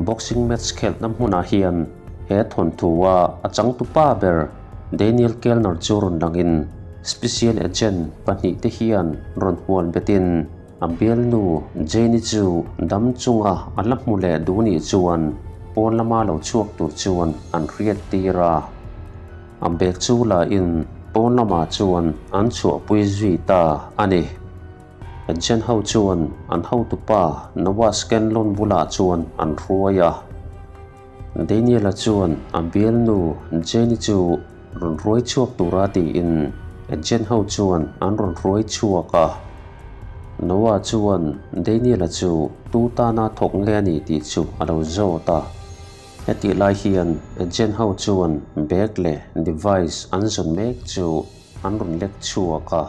Boxing match khelhna hmunah hian he thawnthu-a a changtupa ber Daniel Kellner chu rawn langin Special Agent pahnihte hian rawn hual betin a bialnu Jane-i chu dam chunga a la hmu leh duh nih chuan pawn lama lo chhuak tur chuan an hriat tir a. A bag chu la in pawn lamah chuan an chhuahpui zui ta a ni. Agent ho chuan an hotupa Noah Scanlon bulah chuan an hruai a. Daniel-a chuan a bialnu Jenny chu rawn hruai chhuak tura tiin agent ho chuan an rawn hruai chhuak a. Noah chuan Daniel-a chu tu tana thawk nge a ni tih chu a lo zawt a. Hetih lai hian agent ho chuan bag leh device an zawn mek chu an rawn lek chhuak a.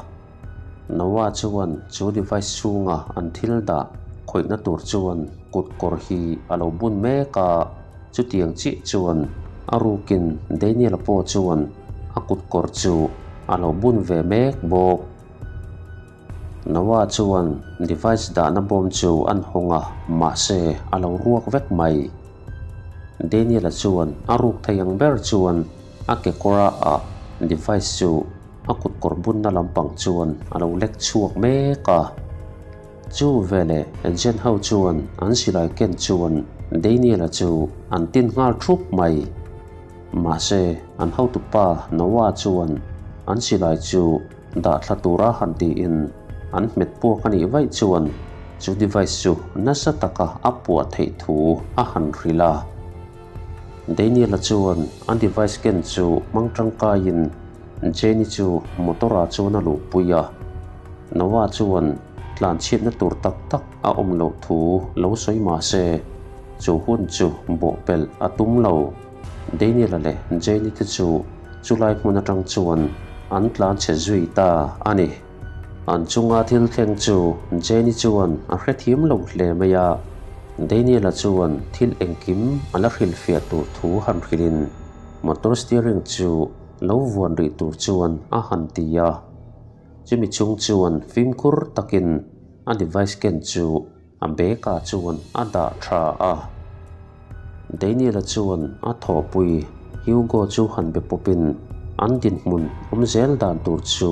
Noah chuan chu device chhunga an thil dah khawihna tur chuan kut kawr hi a lo bun mek a, chutiang chiah chuan a rukin Daniel-a pawh chuan a kut kawr chu a lo bun ve mek bawk. Noah chuan device dahna bawm chu an hawng a, mahse a lo ruak vek mai. Daniel-a chuan a ruk thei ang ber chuan a kekawra ah device chu a kut kawr bunna lampang chuan a lo lek chhuak mek a. Chu veleh agent ho chuan an silai ken chuan Daniel-a chu an tin nghal thup mai. Mahse an hotupa Noah chuan an silai chu dah thla tura han tiin an hmet puak a nih vaih chuan chu device chu nasa taka a puah theih thu a han hrilh a. Daniel-a chuan a device ken chu hmang tangkaiin Jenny chu motor-ah chuan a luhpui a. Noah chuan tlanchhiatna tur tak tak a awm loh thu lo sawi mah se, chu hun chu bawhpelh a tum lo. Daniel-a leh Jenny te chu chulai hmun atang chuan an tlanchhe zui ta a ni. An chunga thil thleng chu Jenny chuan a hrethiam lo hle mai a, Daniel-a chuan thil engkim a la hrilhfiah tur thu han hrilhin motor steering chu lo vuan rih tur chuan a han ti a. Chumi chung chuan fimkhur takin a device ken chu a bag-ah chuan a dah tha a. Daniel-a chuan a thawhpui Hugo chu han be pawpin an dinhmun awm zel dan tur chu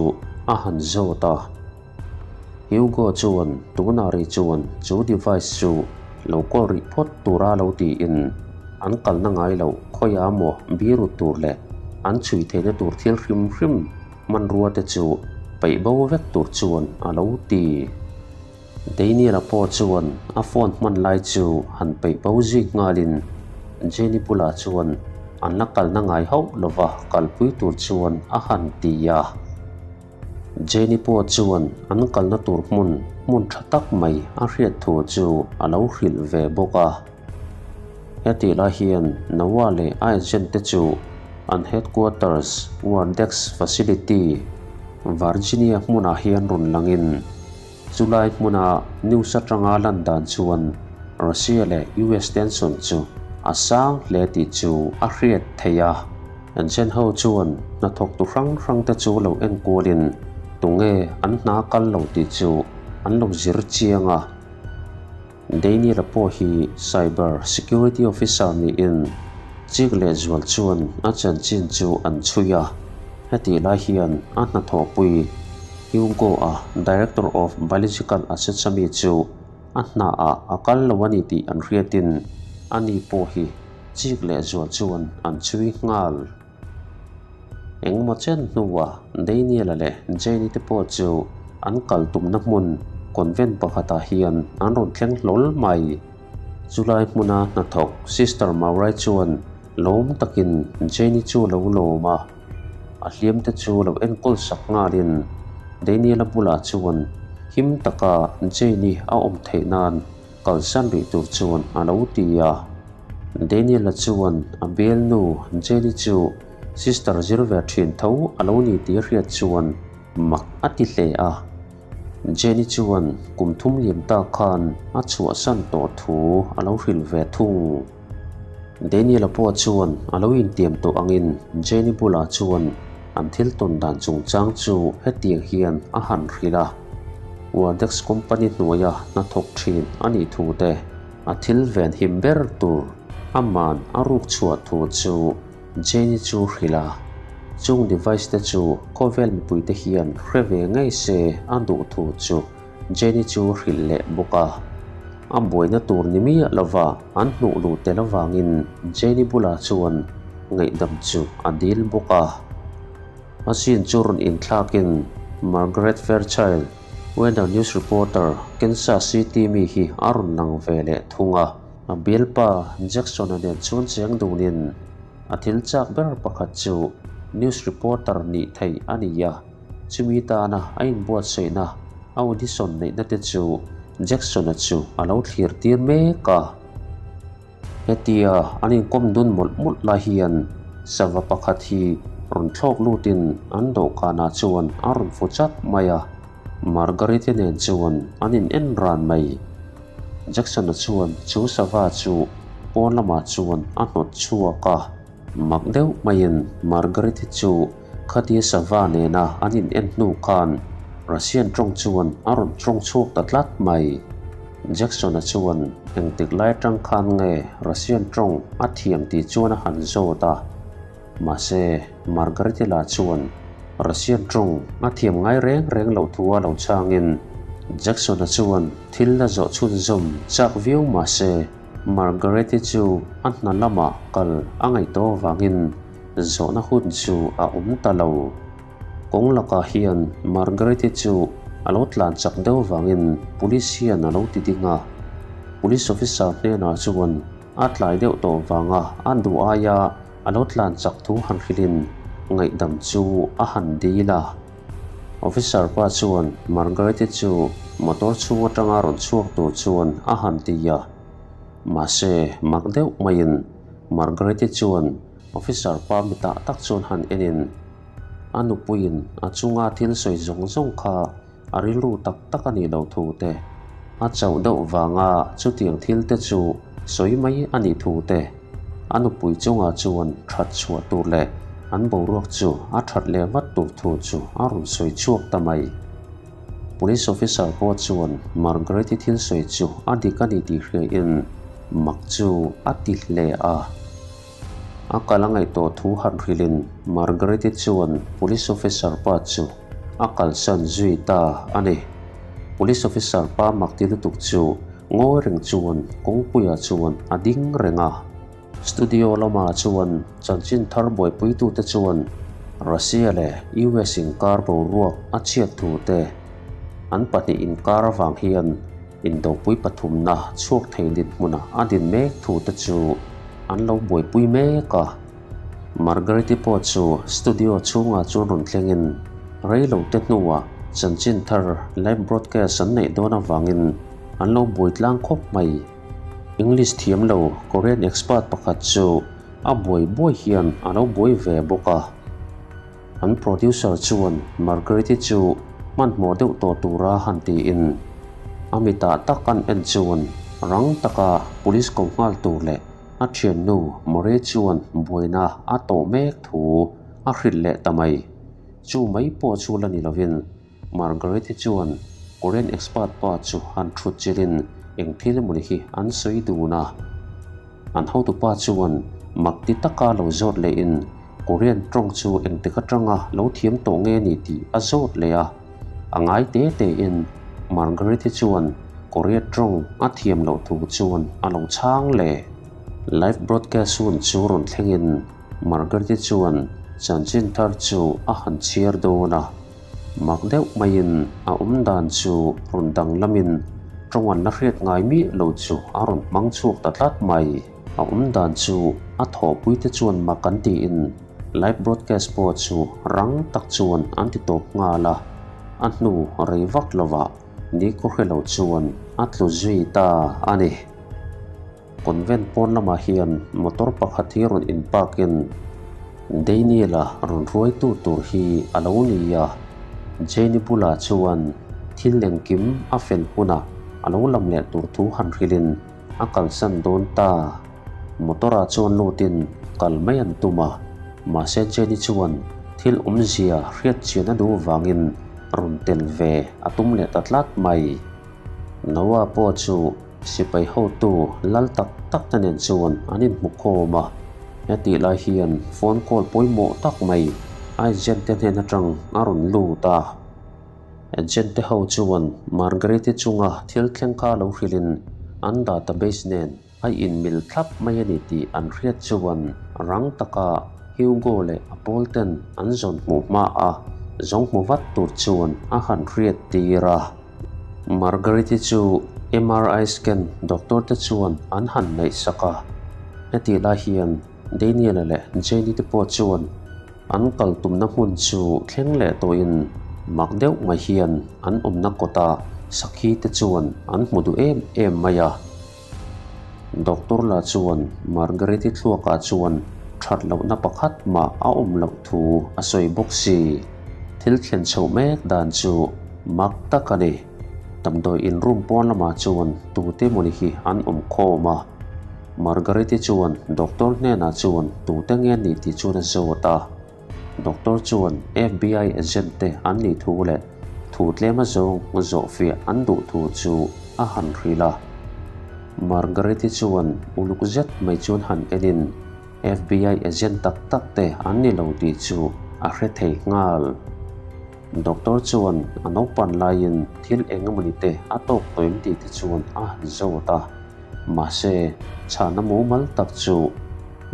a han zawt a. Hugo chuan tunah rih chuan chu device chu lo kawl rih phawt tura lo tiin an kalna ngai loh khawiah maw biru tur leh an chhui theihna tur thil hrim hrim hmanrua te chu peih bo vek tur chuan a lo ti. Daniel-a pawh chuan a phone hman lai chu han peih bo zui nghalin Jenny bulah chuan an la kalna ngai hauh lova kalpui tur chuan a han ti a. Jenny pawh chuan an kalna tur hmun hmun tha tak mai a hriat thu chu a lo hrilh ve bawk a. Hetih lai hian Noah leh a agent te chu an headquarters Wardex Facility, Virginia hmunah hian rawn langin chulai hmuna news atanga lan dan chuan Russia leh US tension chu a sang hle tih chu a hriat theih a. Agent ho chuan hnathawktu hrang hrang te chu lo enkualin tunge an hna kal lo tih chu an lo zir chiang a. Daniel-a pawh hi Cyber Security Officer niin chik leh zual chuan a chanchin chu an chhui a, hetih lai hian a hnathawhpui Hugo-a Director of Biological Assets ami chu a hnaah a kal lo a ni tih an hriatin ani pawh hi chik leh zual chuan an chhui nghal. Engemaw chen hnuah Daniel-a leh Jane-i te pawh chu an kal tumna hmun convent pakhatah hian an rawn thleng hlawl mai. Chulai hmuna hnathawk Sister Maurai chuan lawm takin Jane-i chu a lo lawm a, a hliam te chu lo enkawl sak nghalin Daniel-a bulah chuan him taka Jane-i a awm theih nan kalsan rih tur chuan a lo ti a. Daniel-a chuan a bialnu Jenny chu sister zir ve thin tho a lo ni tih a hriat chuan mak a ti hle a. Jenny chuan kum thum liam ta khan a chhuahsan tawh thu a lo hrilh ve thung. Daniel-a pawh chuan a lo intiam tawh angin Jenny bulah chuan an thil tawn dan chungchang chu hetiang hian a han hrilh a, Wardex company hnuaia hnathawk thin a nih thu te. A thil ven him ber tur aman a ruk chhuah thu chu Jane-i chu hrilh a. Chung device te chu khawvel mipuite hian hre ve ngei se a duh thu chu Jane-i chu hrilh leh bawk a. A buaina tur ni miah lova an hnuh luh tel avangin Jane-i bulah chuan ngaihdam chu a dil bawk a. A scene chu rawn inthlakin Margaret Fairchild, Weather News reporter, Kansas City mi hi a rawn lang ve leh thung a. A bialpa Jackson-a nen chuan cheng dunin a thil chak ber pakhat chu news reporter nih theih a ni a, chumi tana a inbuatsaihna a audition neihna te chu Jackson-a chu a lo thlir tir mek a. Hetia an inkawm dun mawlh mawlh lai hian sava pakhat hi rawn thlawk lutin an dawhkanah chuan a rawn fu chat mai a, Margarite nen chuan an in en ran mai. Jackson-a chuan chu sava chu pawn lamah chuan a hnawt chhuak a, mak deuh maiin Margarite chu khatia sava nena an in en hnu khan Russian tawng chuan a rawn tawng chhuak ta tlat mai. Jackson-a chuan engtik lai atang khan nge Russian tawng a thiam tih chuan a han zawt a. Mahse, Margaretila chuan Russian tawng a thiam ngai reng reng loh thu a lo chhangin Jackson-a chuan thil la zawh chhunzawm chak viau mahse Margareti chu a hna lamah kal a ngaih tawh avangin zawhna hun chu a awm ta lo. Kawng lakah hian Margareti chu a lo tlan chak deuh vangin police hian a lo ti ding a. Police officer hnenah chuan a tlai deuh tawh vanga a duh aia a lo tlan chak thu han hrilhin ngaihdam chu a han dil a. Officer pa chuan Margareti chu motor chhung atanga rawn chhuak tur chuan a han ti a. Mahse mak deuh maiin Margareti chuan Officer pa mitah tak chuan han enin a nupuiin a chunga thil sawi zawng zawng kha a rilru tak tak a nih loh thu te, a chauh deuh vanga chutiang thil te chu sawi mai a nih thu te, a nupui chungah chuan that chhuah tur leh an boruak chu a that leh vat tur thu chu a rawn sawi chhuak ta mai. Police officer pawh chuan Margaret-i thil sawi chu a dik a ni tih hriain mak chu a ti hle a. A kal a ngaihtuah thu han hrilhin Margaret-i chuan police officer pa chu a kalsan zui ta a ni. Police officer pa mak ti lutuk chu ngawi reng chuan kawngpuiah chuan a ding reng a. Studio lamah chuan chanchin thar buaipuitute chuan Russia leh US inkar boruak a chhiat thu te, an pahnih inkar avang hian Indopui pathumna chhuak thei dinhmuna a din mek thu te chu an lo buaipui mek a. Margareti pawh chu studio chhungah chuan rawn thlengin rei lo te hnuah chanchin thar live broadcast an neih dawn avangin an lo buai tlang khawp mai. English thiam lo Korean expert pakhat chu a buai buai hian a lo buai ve bawk a. An producer chuan Margareti chu hmanhmawh deuh tawh tura han tiin a mitah tak an en chuan rang taka police ko nghal tur leh a thiannu Murray chuan buaina a tawh mek thu a hrilh leh ta mai. Chu mai pawh chu la ni lovin Margareti chuan Korean expert pa chu han thut chilhin eng thil emawni hi an sawi dun a. An hotupa chuan mak ti taka lo zawt lehin Korean tawng chu engtik atanga lo thiam tawh nge ni tih a zawt leh a. A ngai te tein Margareti chuan Korean tawng a thiam loh thu chuan a lo chhang leh. Live broadcast hun chu rawn thlengin Margareti chuan chanchin thar chu a han chhiar dawn a. Mak deuh maiin a awm dan chu rawn danglamin tawng an la hriat ngai miah lo chu a rawn hmang chhuak ta tlat mai. A awm dan chu a thawhpuite chuan mak an tiin live broadcast pawh chu rang tak chuan an ti tawp nghal a, a hnu rei vak lovah ni kaw hre lo chuan a tlu zui ta a ni. Convent pawn lamah hian motor pakhat hi rawn in park in Daniel-a rawn hruaitu tur hi a lo ni a, Jane-i bulah chuan thil engkim a fel hunah a lo lam leh tur thu han hrilhin a kalsan dawn ta. Motor-ah chuan lutin kal mai an tum a, mahse Jane-i chuan thil awmzia hriat chian a duh vangin rawn tel ve a tum leh ta tlat mai. Noah pawh chu. Sipai hotu lal tak tak te nen chuan an inhmu khawm a, hetih lai hian phone call pawimawh tak mai agent te hnen atang a rawn lut a. Agent te ho chuan Margaret-i chunga thil thleng kha lo hrilhin an database nen a inmil thlap mai a ni tih an hriat chuan rang taka Hugo leh a pawl ten an zawn hmuh hma a zawng hmu vat tur chuan a han hriat tir a. Margaret-i chu MRI scan doctor te chuan an han neih sak a, hetih lai hian Daniel-a leh Jane-i te pawh chuan an kal tumna hmun chu thleng leh tawhin mak deuh mai hian an awmna kawtah sakhi te chuan an hmu duh em em mai a. Doctor la chuan Margaret-i thluakah chuan that lohna pakhat mah a awm loh thu a sawi bawk si. Thil thlen chhoh mek dan chu mak tak a ni. Damdawi in room pawn lamah chuan tute mawni hi an awm khawm a. Margaret-i chuan doctor hnenah chuan tute nge ni tih chuan a zawt a. Doctor chuan FBI agent te an nih thu leh thu tlem a zawng zawhfiah an duh thu chu a han hrilh a. Margaret-i chuan uluk zet mai chuan han enin FBI agent tak tak te an ni lo tih chu a hre thei nghal. Doctor chuan a naupan laiin thil eng emawni te a tawk tawh em tih te chuan a han zawt a. Mahse, chhana mumal tak chu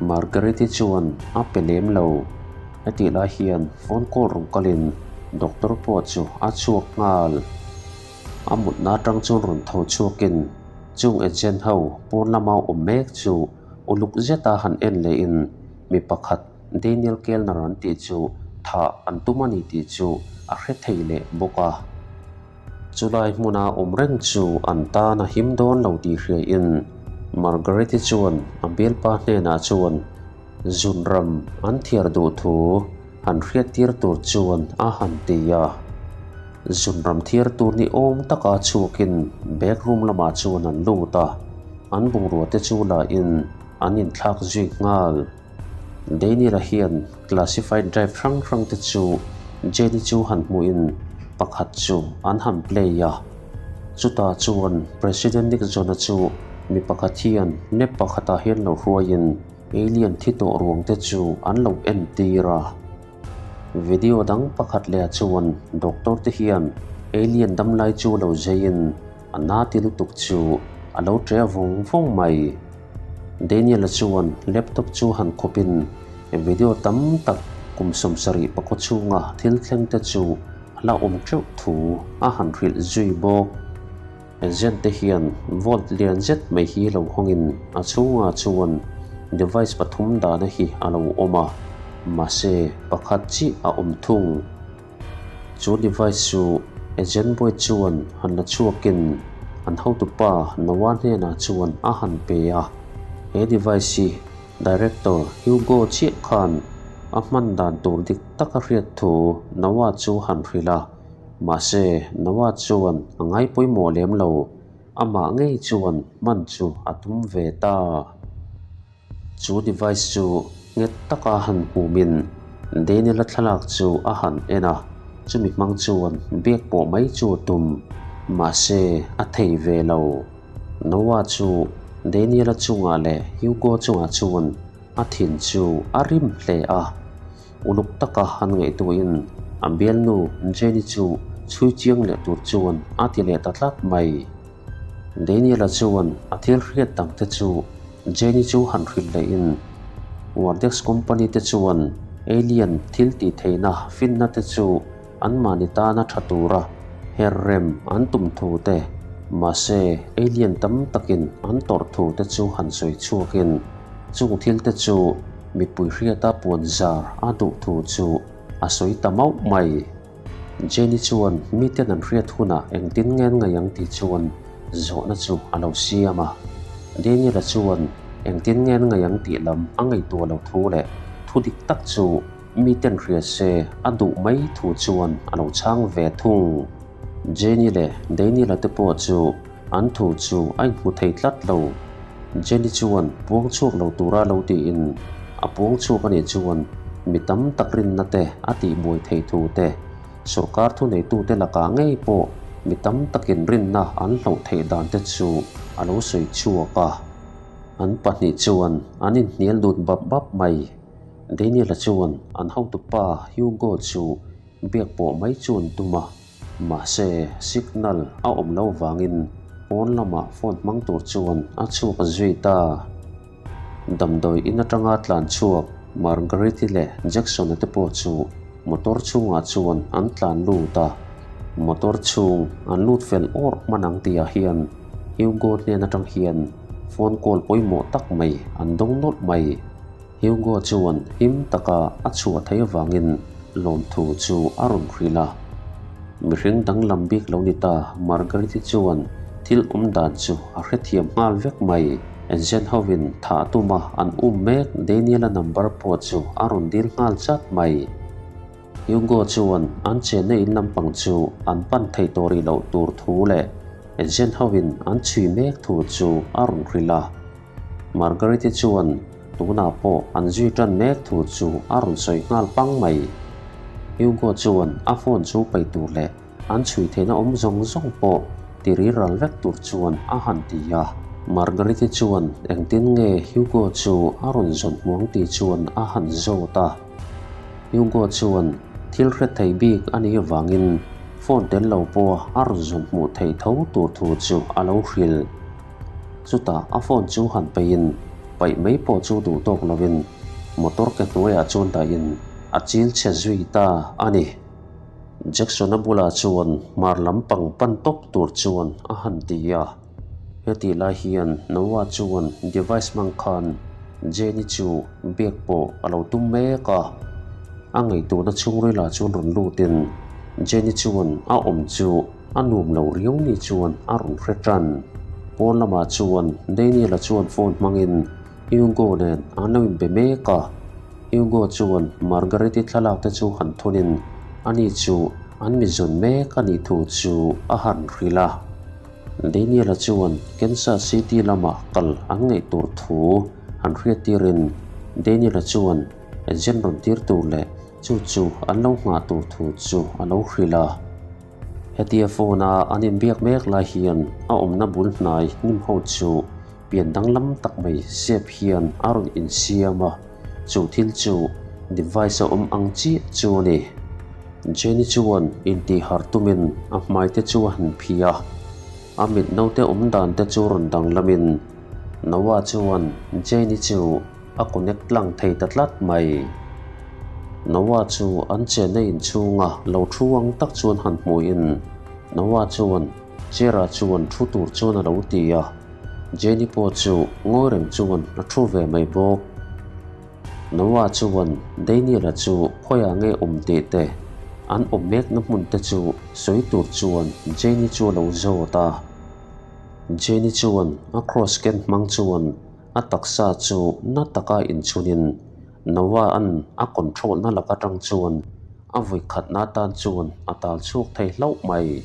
Margaret-i chuan a pe lem lo. Hetih lai hian phone call rawn kalin doctor pawh chu a chhuak nghal. A mutna atang chuan rawn tho chhuakin chung agent ho pawn lama awm mek chu uluk zeta han en lehin mi pakhat Daniel Kellner an tih chu thah an tum a ni tih chu a hre thei leh bawk a. Chulai hmuna awm reng chu an tan a him dawn lo tih hriain Margaret-i chuan a bialpa hnenah chuan zunram an thiar duh thu han hriattir tur chuan a han ti a. Zunram thiar tur ni awm taka chhuakin backroom lamah chuan an lut a, an bungrua te chu lahin an inthlak zui nghal. Daniel-a hian classified drive hrang hrang te chu Jenny chu han hmuhin pakhat chu an han play a. Chutah chuan President Nixon-a chu mi pakhat hian map pakhatah hian lo hruaiin alien thi tawh ruang te chu an lo entir a. Video dang pakhat leh ah chuan doctor te hian alien damlai chu lo zeiin a na ti lutuk chu a lo ṭe vawng vawng mai. Daniel-a chuan laptop chu han khawpin video tam tak kum 70 pakua chhunga thil thleng te chu a la awm teuh thu a han hrilh zui bawk. Agent te hian vault lian zet mai hi lo hawngin a chhungah chuan device pathum dahna hi a lo awm a, mahse pakhat chiah a awm thung. Chu device chu agent boy chuan han la chhuakin an hotupa Noah hnenah chuan a han pe a. He device hi Director Hugo chiah khan a hman dan tur dik taka hriat thu Noah chu han hrilh a. Mahse, Noah chuan a ngai pawimawh lem lo, amah ngei chuan hman chu a tum ve ta. Chu device chu nghet taka han humin Daniel-a thlalak chu a han en a, chumi hmang chuan biak pawh mai chu a tum, mahse a thei ve lo. Noah chu Daniel-a chungah leh Hugo chungah chuan a thin chu a rim hle a, uluk taka han ngaihtuahin a bialnu Jenny chu chhui chiang leh tur chuan a ti leh ta tlat mai. Daniel-a chuan a thil hriat dang te chu Jenny chu han hrilh lehin Wardex company te chuan alien thil tih theihna finna te chu anmahni tana tha tura her rem an tum thu te, mahse alien tam takin an tawrh thu te chu han sawi chhuakin chung thil te chu mipui hriata puan zar a duh thu chu a sawi ta mauh mai. Jenny chuan miten an hriat hunah engtin nge an ngaih ang tih chuan zawhna chu a lo siam a. Daniel-a chuan engtin nge an ngaih ang tih lam a ngaihtuah lo thu leh thu dik tak chu miten hria se a duh mai thu chuan a lo chhang ve thung. Jenny leh Daniel-a te pawh chu an thu chu a inhmu thei tlat lo. Jenny chuan puang chhuak lo tura lo tiin a puang chhuak a nih chuan mi tam tak rinna te a tihbuai thei thu te, sawrkar thuneitute lakah ngei pawh mi tam takin rinna an hloh theih dan te chu a lo sawi chhuak a. An pahnih chuan an inhnial dut bap bap mai. Daniel-a chuan an hotupa Hugo chu biak pawh mai chu an tum a, mahse signal a awm lo vangin pawn lamah phone hmang tur chuan a chhuak zui ta. Damdawi in atanga tlan chhuak Margaret-i leh Jackson-a te pawh chu motor chhungah chuan an tlan lut a, motor chhung an lut fel awrh hman ang tihah hian Hugo hnen atang hian phone call pawimawh tak mai an dawng nawlh mai. Hugo chuan him taka a chhuah theih avangin lawmthu chu a rawn hrilh a. Mihring danglam bik lo ni ta Margaret-i chuan thil awm dan chu a hrethiam nghal vek mai. Agent hovin thah tuma an um mek Daniel-a number pawh chu a rawn dil nghal chat mai. Hugo chuan an chenna in lampang chu an pan thei tawh rih loh tur thu leh agent hovin an chhui mek thu chu a rawn hrilh a. Margaret-i chuan tunah pawh an zui tan mek thu chu a rawn sawi nghal pang mai. Hugo chuan a phone chu paih tur leh an chhui theihna awm zawng zawng pawh ti ri ral vek tur chuan a han ti a. Margaret-i chuan engtin nge Hugo chu a rawn zawn hmuang tih chuan a han zawt a. Hugo chuan thil hre thei bik a nih avangin phone tel lo pawha a rawn zawn hmuh theih tho tur thu chu a lo hrilh. Chutah a phone chu han peihin paih mai pawh chu duh tawk lovin motor ke hnuaiah chuan dahin a chil chhe zui ta a ni. Jackson-a bulah chuan hmar lampang pan tawp tur chuan a han ti a. Hetih lai hian Noah chuan device hmang khan Jenny chu biak pawh a lo tum mek a. A ngaihtuahna chhungrilah chuan rawn lutin Jenny chuan a awm chu A nuam lo riau ni chuan a rawn hre tan. Pawn lamah chuan Daniel-a chuan phone hmangin Hugo nen an lo inbe mek a. Hugo chuan Margaret-i thlalak te chu han thunin ani chu an mi zawn mek a nih thu chu a han hrilh a. Daniel-a chuan Kansas City lama kal an ngaih tur thu han hriattirin Daniel-a chuan agent rawn tir tur leh chu chu an lo nghah tur thu chu a lo hrilh a. Hetia phone a an inbiak mek lai hian a awmna bul hnai hnim ho chu pian danglam tak mai zep hian a rawn insiam a, chu thil chu device a awm ang chiah chu a ni. Jenny chuan intih harh tumin a hmai te chu a han phi a, a mit naute awm dan te chu rawn danglamin Noah chuan Jenny chu a connect tlang thei ta tlat mai. Noah chu an chenna inchhunga lo thu ang tak chuan han hmuhin Noah chuan chair-ah chuan thu tur chuan a lo ti a, Jenny pawh chu ngawi reng chuan a thu ve mai bawk. Noah chuan Daniel-a chu khawiah nge awm tih te, an awm mekna hmun te chu sawi tur chuan Jenny chu a lo zawt a. Jenny chuan a cross ken hmang chuan A taksa chu na taka inchhunin Noah-a'n a control na lak atang chuan a vui khatna atan chuan a tal chhuak thei hlauh mai.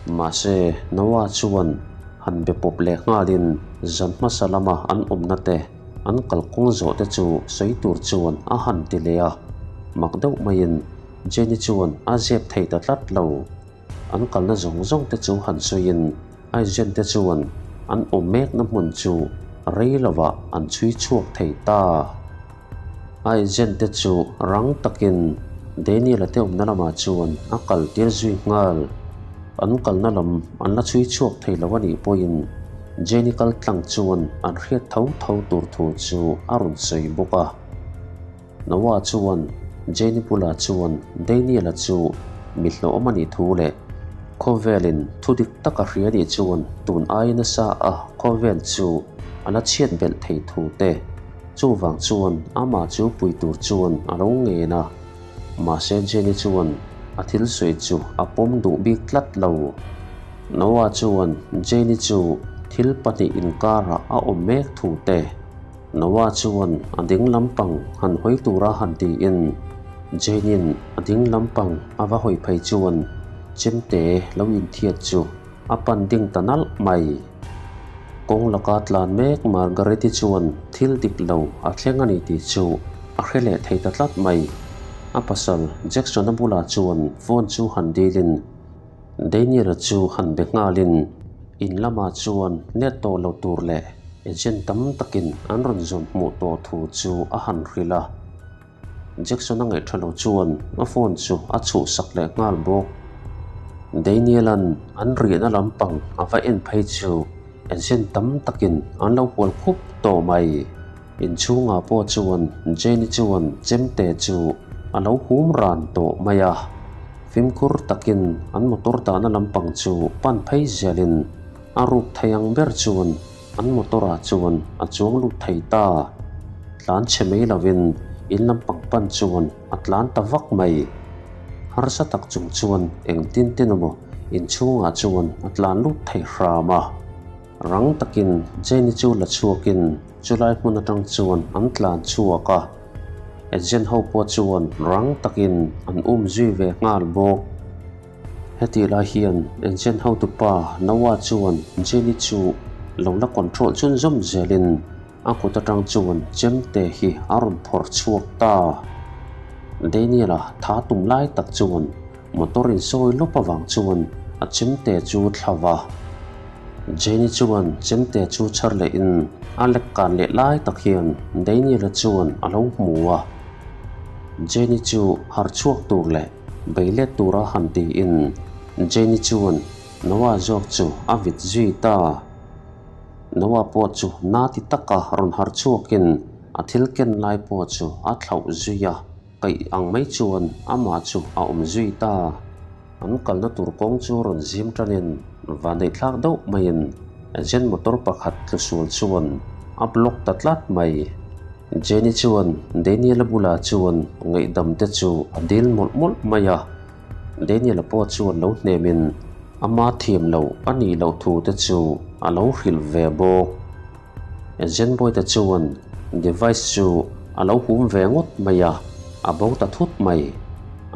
Mahse, Noah chuan han be pawp leh nghalin zan hmasa lama an awmna te, an kalkawng zawh te chu sawi tur chuan a han ti leh a. Mak deuh maiin Jenny chuan a zep thei ta tlat lo. An kalna zawng zawng te chu han sawiin Aizen te chuan an awm mekna hmun chu rei lovah an chhui chhuak thei ta. Aizen te chu rang takin Daniel-a te awmna lamah chuan a kal tir zui nghal. An kalna lam an la chhui chhuak thei lo a nih pawhin Jenny kal tlang chuan an hriat tho tho tur thu chu a rawn sawi bawk a. Noah chuan Jenny bulah chuan Daniel-a chu mi hlawhawm a nih thu leh khawvelin thu dik tak a hria nih chuan tun aia nasa a khawvel chu a la chhiat belh thei thu te chuvang chuan amah chu pui tur chuan a lo ngen a. Mahse Jenny chuan a thil sawi chu a pawm duh bik tlat lo. Noah chuan Jenny chu thil pahnih inkarah a awm mek thu te Noah chuan a ding lampang han hawi tura han tiin Jane-in a ding lampang a va hawi phei chuan chemte lo inthiat chu a pan ding ta nalh mai. Kawng laka tlan mek Margaret-i chuan thil dik lo a thleng a ni tih chu a hre leh thei ta tlat mai. A pasal Jackson-a bulah chuan phone chu han dilin. Daniel-a chu han be nghalin in lamah chuan let tawh lo tur leh agent tam takin an rawn zawn hmuh tawh thu chu a han hrilh a. Jackson-a ngaihṭha lo chuan a phone chu a chhuhsak leh nghal bawk. Daniel-a'n an rihna lampang a va en phei chu agent tam takin an lo hual khup tawh mai. Inchhungah pawh chuan Jenny chuan chemte chu a lo hum ran tawh mai a. Fimkhur takin an motor dahna lampang chu pan phei zelin a ruk thei ang ber chuan an motor ah chuan a chuang lut thei ta. Tlan chhe mai lovin in lampang pan chuan a tlan ta vak mai. Harsa tak chung chuan engtin tin emaw inchhungah chuan a tlan lut thei hram a. Rang takin Jenny chu la chhuakin chulai hmun atang chuan an tlan chhuak a, agent ho pawh chuan rang takin an um zui ve nghal bawk. Hetih lai hian agent hotupa Noah chuan Jenny chu lo la control chhunzawm zelin a kut atang chuan chemte hi a rawn phawrh chhuak ta. Daniel-a tha tum lai tak chuan Motor insawi lawp avang chuan a chemte chu thla va. Jenny chuan chemte chu chhar lehin a lek kan leh lai tak hian Daniel-a chuan a lo hmu a. Jenny chu harh chhuak tur leh bei let tura han tiin Jenny chuan Noah zawk chu a vit zui ta. Noah pawh chu na ti taka rawn harh chhuakin a thil ken lai pawh chu a thlauh zui a. Kaih ang mai chuan amah chu a awm zui ta. An kalna tur kawng chu rawn zim tanin vanneihthlak deuh maiin agent motor pakhat tlusual chuan a block ta tlat mai. Jenny chuan Daniel-a bulah chuan ngaihdam te chu a dil mawlh mawlh mai a. Daniel-a pawh chuan lo hnemin ama thiam loh a nih loh thu te chu a lo hrilh ve bawk. Agent Boyd-a chuan device chu a lo hum ve ngawt mai a, a bo ta thut mai.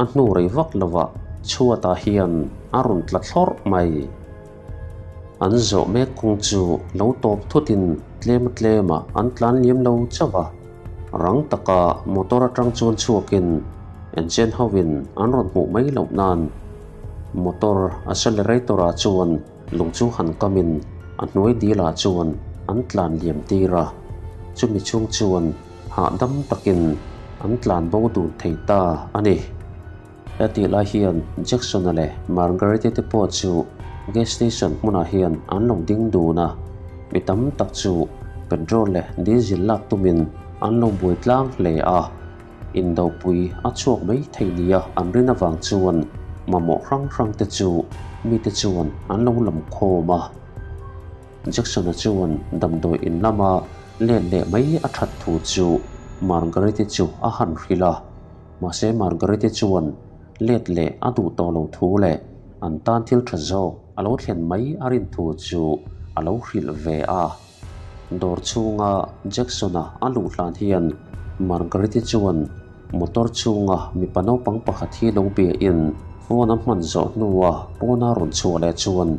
A hnu rei vak lovah chhuatah hian a rawn tla thlawrh mai. An zawh mek kawng chu lo tawp thutin tlem tlemah an tlan liam lo chauh a, rang taka motor atang chuan chhuakin agent hovin an rawn hmuh mai loh nan motor accelerator-ah chuan Lung chu han kamin a hnuai dilah chuan an tlan liam tir a, chumi chhung chuan hahdam takin an tlan bo dun thei ta a ni. Hetih lai hian Jackson-a leh Margaret-i te pawh chu gas station hmunah hian an lo ding dun a, mi tam tak chu petrol leh diesel lak tumin an lo buai tlang hle a. Indopui a chhuak mai thei nia an rin avang chuan mamawh hrang hrang te chu mite chuan an lo lam khawm a. Jackson-a chuan damdawi in lama let leh mai a that thu chu Margaret-i chu a han hrilh a, mahse Margaret-i chuan let leh a duh tawh lo thu leh an tan thil tha zawk a lo thlen mai a rin thu chu a lo hrilh ve a. Dawr chhunga Jackson-a a luh hlan hian Margaret-i chuan motor chhunga mipa naupang pakhat hi lo biain phone a hman zawh hnua pawna rawn chhuah leh chuan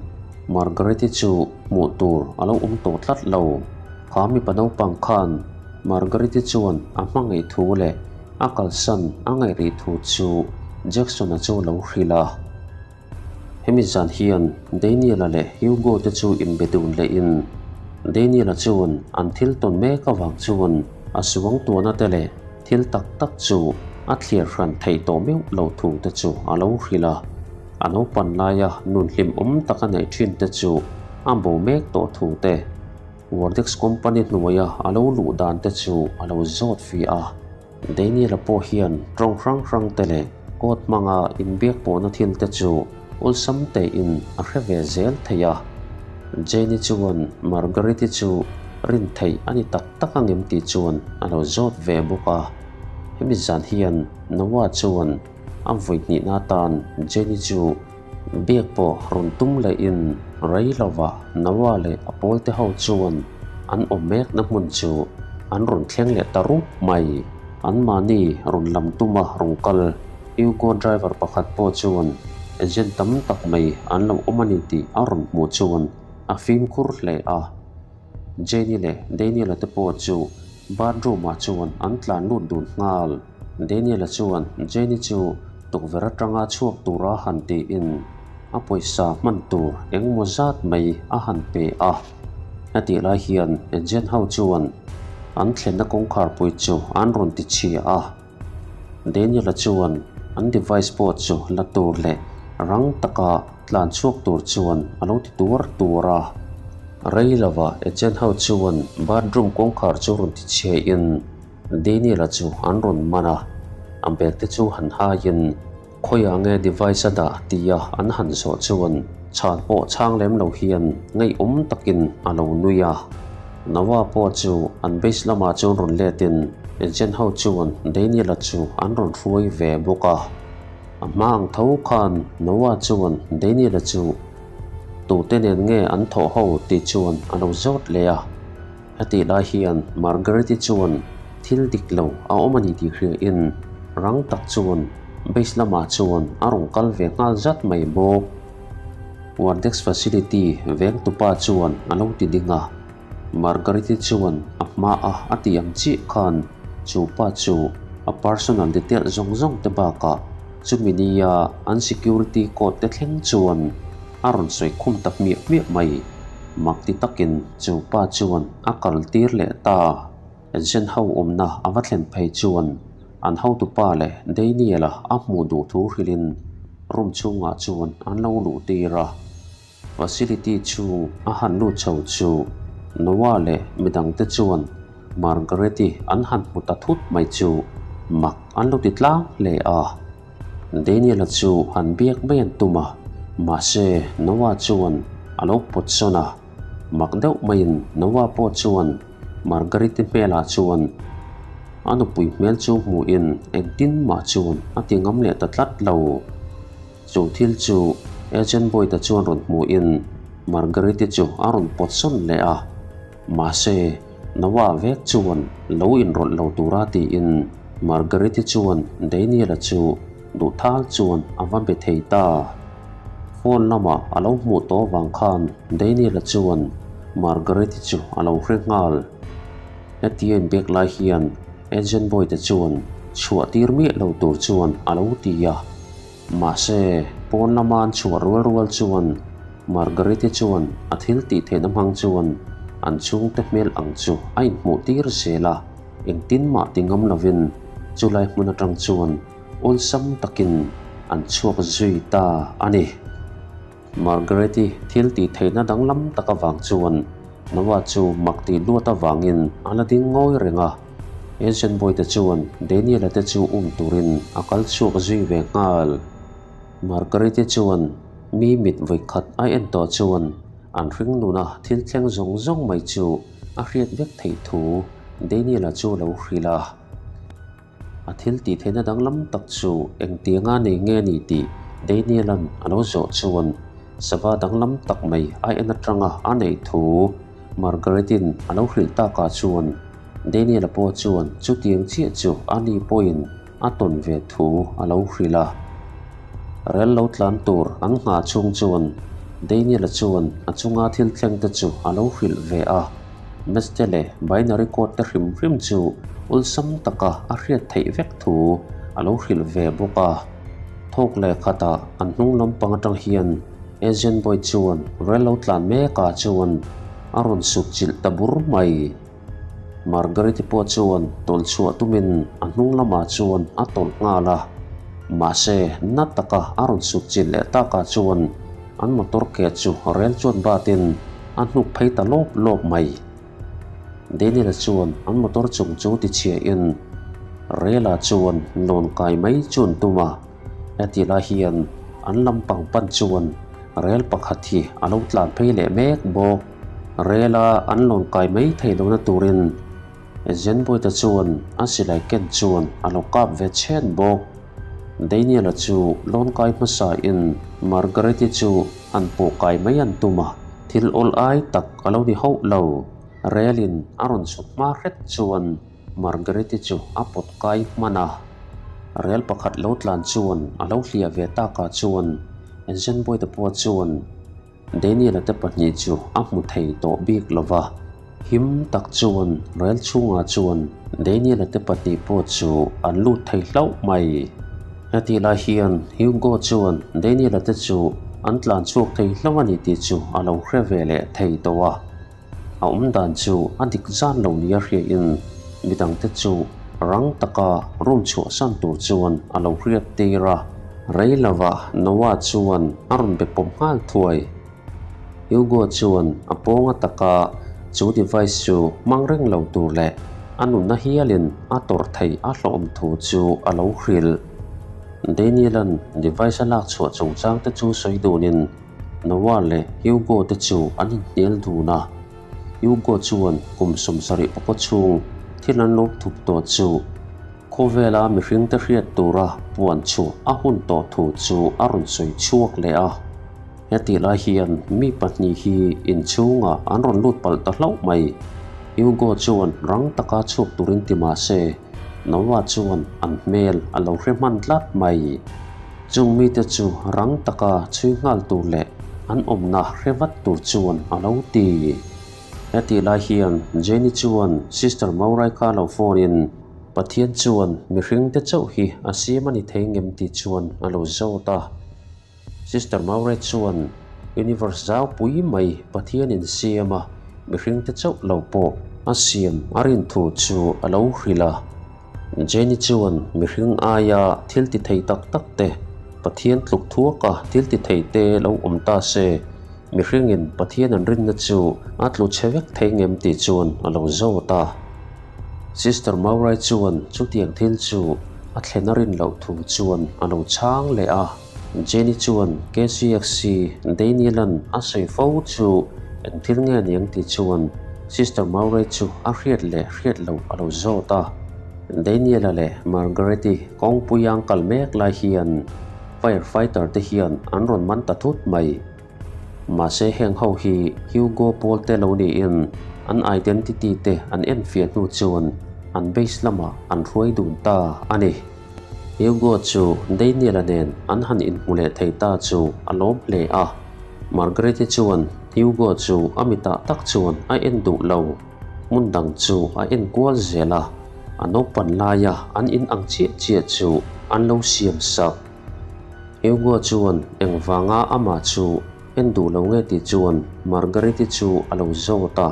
Margaret-i chu hmuh tur a lo awm tawh tlat lo. Kha mipa naupang khan Margaret-i chuan a hmangaih thu leh a kalsan a ngaih rih thu chu Jackson-a chu a lo hrilh a. Hemi zan hian Daniel-a leh Hugo te chu inbe dun lehin Daniel-a chuan an thil tawn mek avang chuan a suang tuahna te leh thil tak tak chu a thliar hran theih tawh meuh lo thu te chu a lo hrilh a. A naupan laia nun hlimawm taka neih thin te chu a bo mek tawh thu te, Wardex company hnuaia a lo luh dan te chu a lo zawt fih a. Daniel-a pawh hian tawng hrang hrang te leh court hmanga inbiak pawhna thil te chu awlsam tein a hre ve zel thei a. Jane-i chuan Margaret-i chu rin theih a ni tak tak angem tih chuan a lo zawt ve bawk a. Hemi zan hian Noah chuan a vawi hnihna atan Jane-i chu biak pawh rawn tum lehin rei lovah Noah leh a pawlte ho chuan an awm mekna hmun chu an rawn thleng leh ta rup mai. Anmahni rawn lam tuma rawn kal Hugo driver pakhat pawh chuan agent tam tak mai an lo awm a ni tih a rawn hmuh chuan a fimkhur hle a. Jenny leh Daniel-a te pawh chu bathroom-ah chuan an tlan lut dun nghal. Daniel-a chuan Jenny chu tukverh atanga chhuak tura han tiin. a pawisa hman tur engmaw zat mai a han pe a. Hetih lai hian agent ho chuan an thlenna kawngkhar pui chu an rawn ti chhia a. Daniel-a chuan an device pawh chu la tur leh rang taka tlan chhuak tur chuan a lo ti tuar tuar a. Rei lovah agent ho chuan bathroom kawngkhar chu rawn ti chhia in Daniel-a chu an rawn man a, a bag te chu han haiin Khawiah nge device a dah tia an han zawh chuan chhan pawh chhang lem lo hian ngaihawm takin a lo nui a. Noah pawh chu an base lamah chuan rawn letin agent ho chuan Daniel-a chu an rawn hruai ve bawk a. A hma ang tho khan Noah chuan Daniel-a chu tute nen nge an thawh ho tih chuan a lo zawt leh a. Hetih lai hian Margaret-i chuan thil dik lo a awm a ni tih hriain rang tak chuan base lamah chuan a rawn kal ve nghal zat mai bawk. Wardex facility vengtupa chuan a lo ti ding a, Margaret-i chuan a hmaa a tih ang chiah khan chu pa chu a personal detail zawng zawng te bakah chumi nia an security code te thleng chuan a rawn sawi khum ta hmiah hmiah mai. Mak ti takin chu pa chuan a kal tir leh ta. Zen ho awmna a va thlen phei chuan an hotupa leh Daniel-a a hmuh duh thu hrilhin room chhungah chuan an lo luh tir a. Facility chhung a han lut chho chu Noah leh midangte chuan Margaret-i an han hmu ta thut mai chu mak an lo ti tlang hle a. Daniel-a chu han biak mai an tum a, mahse Noah chuan a lo pawt sawn a. Mak deuh maiin Noah pawh chuan Margaret-i hmelah chuan a nupui hmel chu hmuhin engtin mah chuan a ti ngam leh ta tlat lo. Chu thil chu Agent Boyd-a chuan rawn hmuhin Margaret-i chu a rawn pawt sawn leh a. Mahse, Noah vek chuan lo inrawlh lo tura tiin Margaret-i chuan Daniel-a chu duhthal chuan a va be thei ta. Phone lamah a lo hmuh tawh vang khan Daniel-a chuan Margaret-i chu a lo hre nghal. Hetia inbiak lai hian Agent Boyd-a chuan chhuah tir miah lo tur chuan a lo ti a. Mahse, pawn lama an chhuah rual rual chuan Margaret-i chuan a thil tih theihna hmang chuan an chhungte hmel ang chu a inhmuh tir zel a, engtin mah ti ngam lovin chulai hmun atang chuan awlsam takin an chhuak zui ta a ni. Margaret-i thil tih theihna danglam tak avang chuan Noah chu mak tih luat avangin a la ding ngawi reng a. Asian boy te chuan Daniel-a te chu um turin a kal chhuak zui ve nghal. Margaret-i chuan mi mit vawikhat a en tawh chuan an hring nuna thil thleng zawng zawng mai chu a hriat vek theih thu Daniel-a chu a lo hrilh a. A thil tih theihna danglam tak chu engtianga nei nge ni tih Daniel-a'n a lo zawh chuan sava danglam tak mai a en atanga a neih thu Margaret-i'n a lo hrilh takah chuan Daniel-a pawh chuan chutiang chiah chu a ni pawhin a tawn ve thu a lo hrilh a. Rel lo tlan tur an nghah chhung chuan Daniel-a chuan a chunga thil thleng te chu a lo hrilh ve a. Meste leh binary code te hrim hrim chu awlsam taka a hriat theih vek thu a lo hrilh ve bawk a. Thawk leh khatah an hnung lampang atang hian Asian boy chuan rel lo tlan mekah chuan a rawn sut chilh ta bur mai. Margaret-i pawh chuan tawlh chhuah tumin a hnung lamah chuan a tawlh nghal a. Mahse, na taka a rawn sut chilh leh takah chuan an motor ke chu rel chuan batin a hnuk phei ta lawp lawp mai. Daniel-a chuan an motor chung chu tichhiahin rel-ah chuan lawn kai mai chu an tum a. Heti lai hian an lampang pan chuan rel pakhat hi a lo tlan phei leh mek bawk. Rel-a an lawn kai mai thei lohna turin Zenboyta chuan a silai ken chuan a lo kap ve chhen bawk. Daniel-a chu lawn kai hmasain Margaret-i chu han pawh kai mai an tum a, thil awl ai tak a lo ni hauh lo. Rel-in a rawn chhuk hma hret chuan Margaret-i chu a pawt kai hman a. Rel pakhat lo tlan chuan a lo hliah ve takah chuan Zenboyta pawh chuan Daniel-a te pahnih chu a hmu thei tawh bik lo va, him tak chuan rel chhungah chuan Daniel-a te pahnih pawh chu an lut thei hlauh mai. Hetih lai hian Hugo chuan Daniel-a te chu an tlan chhuak thei hlauh a ni tih chu a lo hre ve leh thei tawh a. A awm dan chu a dik zan lo nia hriain midangte chu rang taka room chhuahsan tur chuan a lo hriat tir a. Rei lova Noah chuan a rawn be pawp nghal thuai. Hugo chuan a pawng ataka chu device chu hmang reng lo tur leh a nunna hialin a tawrh theih a hlawhawm thu chu a lo hrilh. Daniel-a'n device a lak chhuah chungchang te chu sawi dunin Noah leh Hugo te chu an inhnial dun a. Hugo chuan kum 70 pakaw chhung thil an lo thup tawh chu khawvela mihringte hriat tura puan chhuah a hun tawh thu chu a rawn sawi chhuak leh a. Hetih lai hian mi pahnih hi inchhungah an rawn lut palh ta hlauh mai. Hugo chuan rang taka chhuak turin ti mah se, Noah chuan an hmel a lo hre hman tlat mai. Chung mite chu rang taka chhui nghal tur leh an awmna hre vat tur chuan a lo ti. Hetih lai hian Jenny chuan Sister Maurai kha lo phone in, Pathian chuan mihringte chauh hi a siam a ni thei ngem tih chuan a lo zawt a. Sister Maurai chuan Universe zau pui mai Pathian in siam a, mihringte chauh lo pawh a siam a rin thu chu a lo hrilh a. Jenny chuan mihring aia thil ti thei tak tak te, Pathian tluk thuaka thil ti thei te lo awm ta se, mihringin Pathian an rinna chu a tlu chhe vek thei ngem tih chuan a lo zawt a. Sister Maurai chuan chutiang thil chu a thlen a rin loh thu chuan a lo chhang leh a. Jenny chuan KCXC Daniel-a'n a sawi fo chu eng thil nge niang tih chuan Sister Maurai chu a hriat leh hriat loh a lo zawt a. Daniel-a leh Margaret-i kawngpui ang kal mek lai hian firefighter te hian an rawn man ta thut mai. Mahse heng ho hi Hugo pawl te lo niin an identity te an enfiah hnu chuan an base lamah an hruai dun ta a ni. Hugo chu Daniel-a nen an han inhmu leh thei ta chu a lawm hle a. Margaret-i chuan Hugo chu a mitah tak chuan a en duh lo. Hmun dang chu a en kual zel a, a naupan laia an in ang chiah chiah chu an lo siam sak. Hugo chuan engvanga amah chu en duh lo nge tih chuan Margaret-i chu a lo zawt a.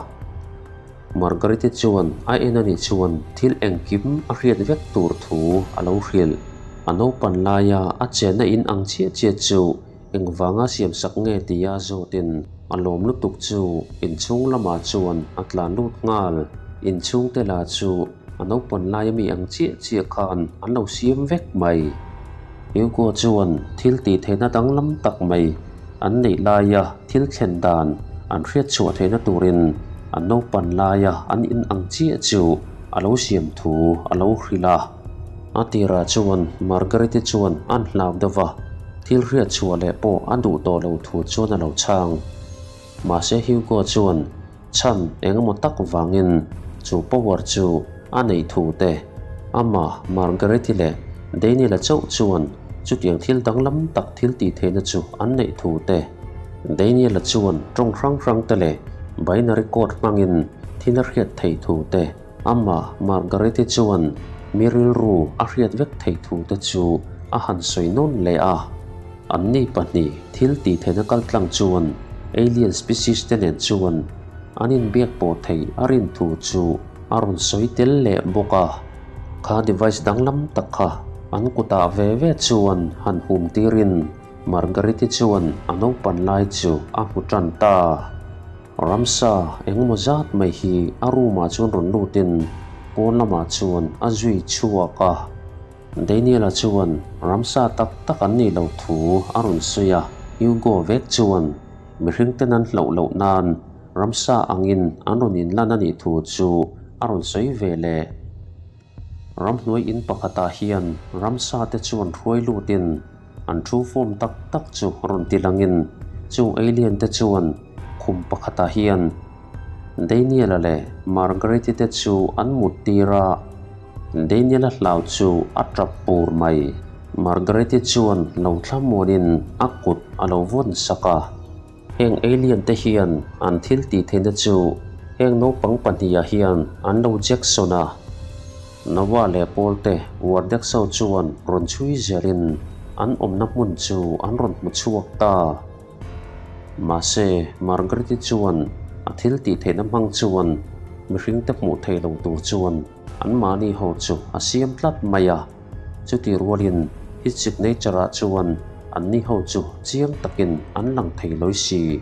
Margaret-i chuan a en a nih chuan thil engkim a hriat vek tur thu a lo hrilh. A naupan laia a chenna in ang chiah chiah chu engvanga siamsak nge tia zawtin a lawm lutuk chu inchhung lamah chuan a tlan lut nghal. Inchhung te lah chu a naupan laia mi ang chiah chiah khan an lo siam vek mai. Hugo chuan thil tih theihna danglam tak mai an neih laia thil thlen dan an hriat chhuah theihna turin an naupan laia an in ang chiah chu a lo siam thu a lo hrilh a. A tirah chuan Margaret-i chuan an hlau deuh va, thil hriat chhuah leh pawh a duh tawh lo thu chuan a lo chhang. Mahse Hugo chuan chhan engemaw tak vangin chu power chu a neih thu te, amah Margaret-i leh Daniel-a chauh chuan chutiang thil danglam tak thil tih theihna chu an neih thu te, Daniel-a chuan tawng hrang hrang te leh binary code hmangin thil a hriat theih thu te, amah Margaret-i chuan mi rilru a hriat vek theih thu te chu a han sawi nawn leh a. Anni pahnih thil tih theihna kaltlang chuan alien species te nen chuan an inbiak pawh theih a rin thu chu a rawn sawi tel leh bawk a. Kha device danglam tak kha an kutah ve ve chuan han hum tirin Margaret-i chuan a naupan lai chu a hmu tan ta. Ramsa engemaw zat mai hi a room-ah chuan rawn lutin pawn lamah chuan a zui chhuak a. Daniel-a chuan ramsa tak tak an nih loh thu a rawn sawi a, Hugo vek chuan mihringten an hlauh loh nan ramsa angin an rawn inlan a nih thu chu a rawn sawi ve leh. Ramhnuai in pakhatah hian ramsa te chuan hruai lutin an thu form tak tak chu rawn ti langin chung alien te chuan khum pakhatah hian Daniel-a leh Margaret-i te chu an mut tir a, Daniel-a hlau chu a tap pur mai. Margaret-i chuan lo thlamuanin a kut a lo vawn sak a. Heng alien te hian an thil tih theihna chu heng naupang pahniha hian an lo Jackson a. Noah leh Paul te Wardexo chuan rawn chhui zelin an awmna hmun chu an rawn hmu chhuak ta. Mahse, Margaret-i chuan a thil tih theihna hmang chuan mihringte hmuh theih lo tur chuan anmahni ho chu a siam tlat mai a. Chutih rualin hit signature-ah chuan anni ho chu chiang takin an lang thei lawi si.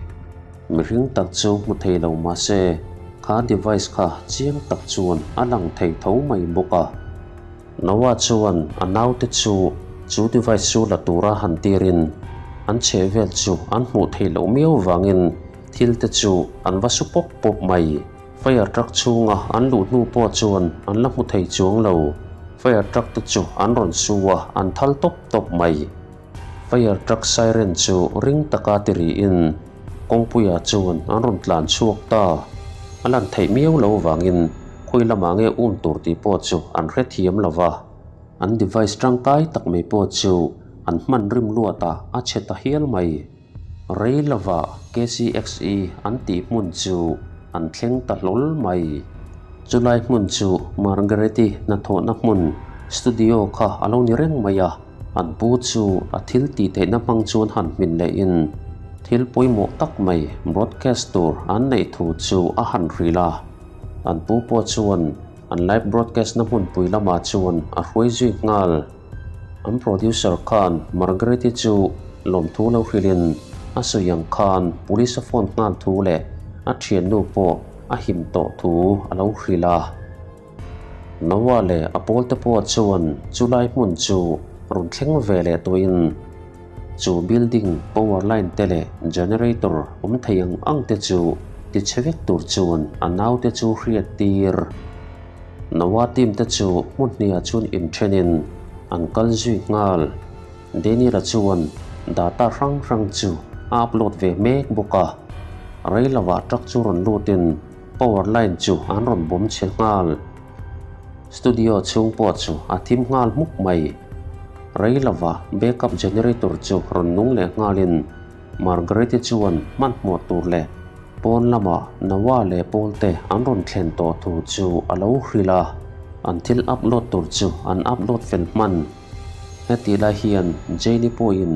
Mihring tak chu hmu thei lo mahse, kha device kha chiang tak chuan a lang thei tho mai bawk a. Noah chuan a naute chu chu device chu la tura han tirin an chheh vel chu an hmuh theih loh miau vangin thil te chu an va su pawp pawp mai. Fire truck chhunga an luh hnu pawh chuan an la hmu thei chuang lo. Fire truck te chu an rawn su a, an thal tawp tawp mai. Fire truck siren chu ring taka ti rihin kawngpuiah chuan an rawn tlan chhuak ta. A lan theih miau lo vangin khawi lamah nge um tur tih pawh chu an hrethiam lo va. An device tangkai tak mai pawh chu an hman rim luatah a chhe ta hial mai. Rei lova KCXE an tih hmun chu an thleng ta hlawl mai. Chulai hmun chu Margaret-i hnathawhna hmun studio kha a lo ni reng mai a, an pu chu a thil tih theihna hmang chuan han hmin lehin thil pawimawh tak mai broadcast tur an neih thu chu a han hrilh a. An pu pawh chuan an live broadcast na hmunpui lamah chuan a hruai zui nghal. An producer khan Margaret-i chu lawmthu lo hrilhin a sawi ang khan police a phone nghal thu leh a thiannu pawh a him tawh thu a lo hrilh a. Noah leh a pawlte pawh chuan chulai hmun chu rawn thleng ve leh tawhin chu building power line te leh generator awm thei ang ang te chu tichhe vek tur chuan a naute chu hriat tir. Noah team te chu hmun hniah chuan inthenin an kal zui nghal. Daniel-a chuan data hrang hrang chu a upload ve mek bawk a. Rei lovah truck chu rawn lutin power line chu an rawn bawm chhe nghal. Studio chhung pawh chu a thim nghal hmuk mai. Rei lovah backup generator chu rawn nung leh nghalin Margaret-i chuan hmanhmawh tur leh pawn lama Noah leh Paul te an rawn thlen tawh thu chu a lo hrilh a, an thil upload tur chu an upload fel hman. Hetih lai hian Jane-i pawhin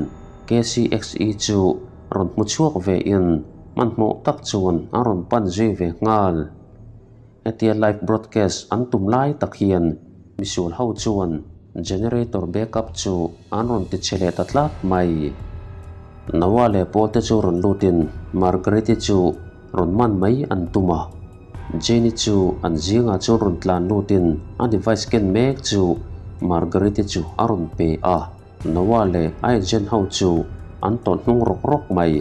KCXE chu rawn hmu chhuak ve in hmanhmawh tak chuan a rawn pan zui ve nghal. Hetia live broadcast an tum lai tak hian misual ho chuan generator backup chu an rawn ti che leh ta tlat mai. Noah leh Paul te chu rawn lutin Margaret-i chu rawn man mai an tum a. Jane-i chu an zingah chuan rawn tlan lutin a device ken mek chu Margaret-i chu a rawn pe a. Noah leh a agent ho chu an tawlh hnung rawk rawk mai.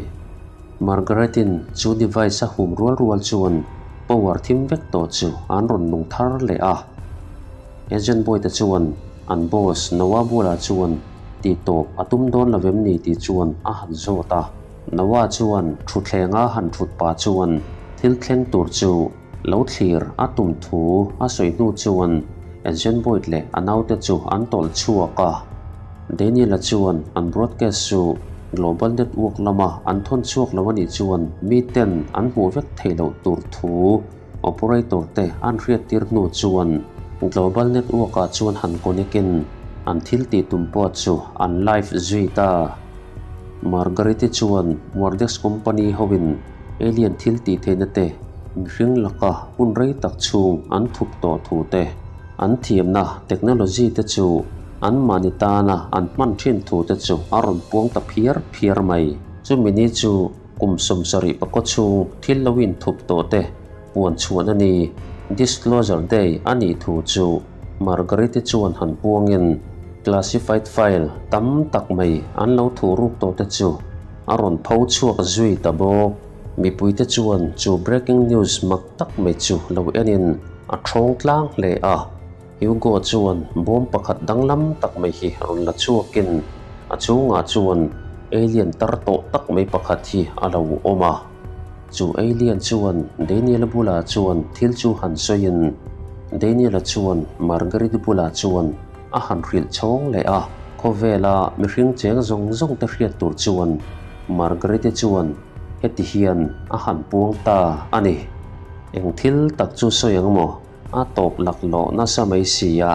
Margaret-in chu device a hum rual rual chuan power thim vek tawh chu an rawn nung thar leh a. Agent boy te chuan an boss Noah bulah chuan tih tawp a tum dawn lo em ni tih chuan a han zawt a. Noah chuan thuthlenga han thut pah chuan thil thleng tur chu lo thlir a tum thu a sawi hnu chuan Agent Boyd leh a naute chu an tawlh chhuak a. Daniel-a chuan an broadcast chu global network lama an thawn chhuak lo a nih chuan miten an hmuh vek theih loh tur thu operator te an hriattir hnu chuan global network-ah chuan han connect-in an thil tih tum pawh chu an live zui ta. Margaret-i chuan Wardex company hoin alien thil tih theihna te mihring laka hun rei tak chhung an thup tawh thu te, an thiamna technology te chu anmahni tana an hman thin thu te chu a rawn puang ta phiar phiar mai. Chumi ni chu kum 70 pakaw chhung thil lo inthup tawh te puan chhuan a ni. Disclosure Day a nih thu chu Margaret-i chuan han puangin classified file tam tak mai an lo thuh ruk tawh te chu a rawn pho chhuak zui ta bawk. Mipuite chuan chu breaking news mak tak mai chu lo enin a thawng tlang hle a. Hugo chuan bawm pakhat danglam tak mai hi rawn la chhuakin a chhungah chuan alien tar tawh tak mai pakhat hi a lo awm a. Chu alien chuan Daniel-a bulah chuan thil chu han sawiin Daniel-a chuan Margaret-i bulah chuan a han hrilh chhawng leh a. Khawvela mihring cheng zawng zawng te hriat tur chuan Margaret-i chuan heti hian a han puang ta a ni. Eng thil tak chu sawi ang maw? A tawp laklawh nasa mai si a.